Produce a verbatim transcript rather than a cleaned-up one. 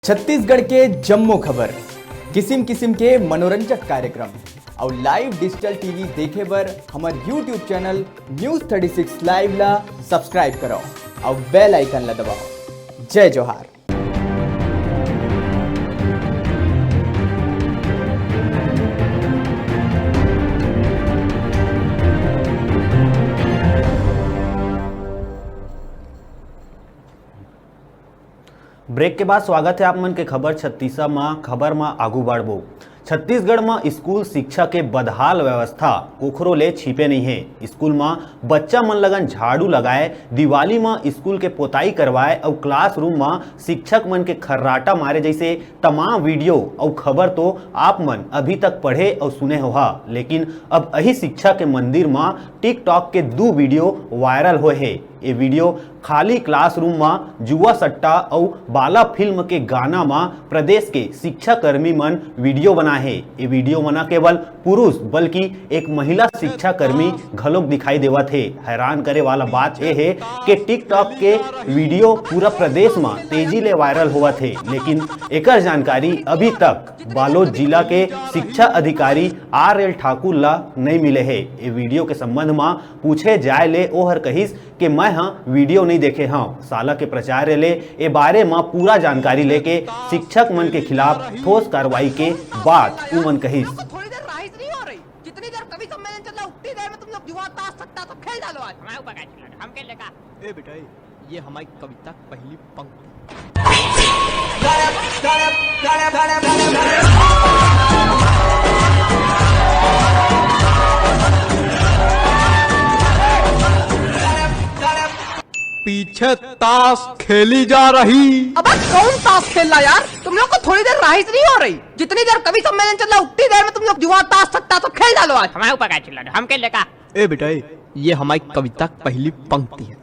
छत्तीसगढ़ के जम्मो खबर, किसिम किसिम के मनोरंजक कार्यक्रम अउ लाइव डिजिटल टीवी देखे बर हमर YouTube channel news thirty six live ला सब्सक्राइब करव अउ बेल आइकन ला दबाव। जय जोहार। ब्रेक के बाद स्वागत है आप मन के खबर छत्तीसा म। खबर म आगू बढ़बो। छत्तीसगढ़ म स्कूल शिक्षा के बदहाल व्यवस्था कोखरो ले छिपे नइ हे। स्कूल म बच्चा मन लगन झाड़ू लगाए, दिवाली म स्कूल के पोताई करवाए अउ क्लासरूम म शिक्षक मन के खर्राटा मारे जैसे तमाम वीडियो अउ खबर तो आप मन अभी तक पढ़े अउ सुने होहा, लेकिन अब अही शिक्षा के मंदिर म TikTok के दू वीडियो वायरल होए हे। ये वीडियो खाली क्लासरूम म जुआ सट्टा अउ बाला फिल्म के गाना म प्रदेश के शिक्षा कर्मी मन वीडियो बनाए हे। ये वीडियो म न केवल पुरुष बल्कि एक महिला शिक्षा कर्मी घलोक दिखाई देवत हे। हैरान करे वाला बात ये हे कि TikTok के वीडियो पूरा प्रदेश म तेजी ले वायरल होवत हे, लेकिन एकर जानकारी अभी तक बालोद जिला के शिक्षा अधिकारी आर एल ठाकुर ला नइ मिले हे। ये वीडियो के संबंध म पूछे जाय ले ओहर कहिस कि मैं ह वीडियो नइ देखे हंव। साला के प्राचार्य ले ए बारे म पूरा जानकारी लेके शिक्षक मन के खिलाफ ठोस कार्रवाई के बात उमन कहिस। तुमको थोड़ी देर राइज नहीं हो रही? जितनी देर कवि सम्मेलन चल रहा है, उतनी देर में तुम लोग जुआ, ताश, सट्टा सब खेल डालो आज। हमारे ऊपर का चिल्ला रहे हो? हम खेल लेगा। ए बेटा, ये हमारी कविता की पहली पंक्ति। पीछे ताश खेली जा रही। अब कौन ताश खेल रहा यार? तुम लोग को थोड़ी देर राइज नहीं हो रही? जितनी देर कवि सम्मेलन चल रहा, उतनी देर में तुम लोग जुआ, ताश, सट्टा सब खेल डालो आज। हमारे ऊपर का चिल्ला रहे हो? हम खेल लेगा। ए बेटा, ये हमारी कविता की पहली पंक्ति है।